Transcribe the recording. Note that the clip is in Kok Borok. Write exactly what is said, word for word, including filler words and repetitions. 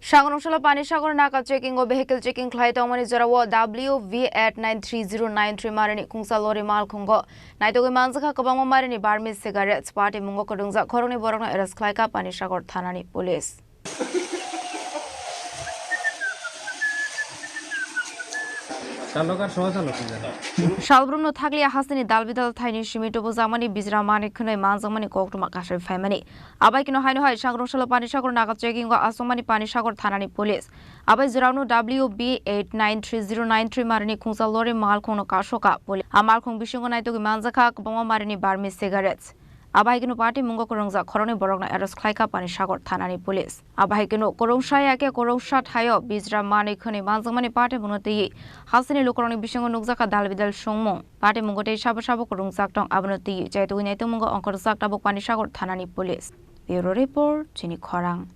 Sangrungsalo Panisagar naga checking o vehicle checking khlai tongmani jorao W V eight nine three zero nine three marini khungsa lori malkhungo naitugwi manjakha kwbangma marini Burmese cigarettes. Patimungo kwrwngjak khoroknwi borokno arrest khlaikha Panisagar thanani police. Salbrumno thakliya hasteni dalbidal thaini simi tubujakmani bijra mani khwnwi manjakmani koktwma kasui phaimani. Abai kino haino hai Sangrungsalo Panisagar naga checking o aswkmani Panisagar thanani police. Abai jorano W B eight nine three zero nine three marini khungsa lori malkhungno kasoka police. A malkhung bisingo naitugwi manjakha kwbangma marini Burmese cigarettes. Abai kino patimungo kwrwngjak khoroknwi borokno arrest khlaikha Panisagar thanani police. Abai kino kwrwngsa ya khe kwrwngsa thaio bijra mani khwnwi manjakmani patimungno twiwi hasteni lukurokni bisingo nukjakha dalbidal songmung. Patimungo tei sabo sabo kwrwngjak tong, abono twiwi chaitugwi naitugmungo ongkhorjak tabuk Panisagar thanani police. Bureau report, chini khorang.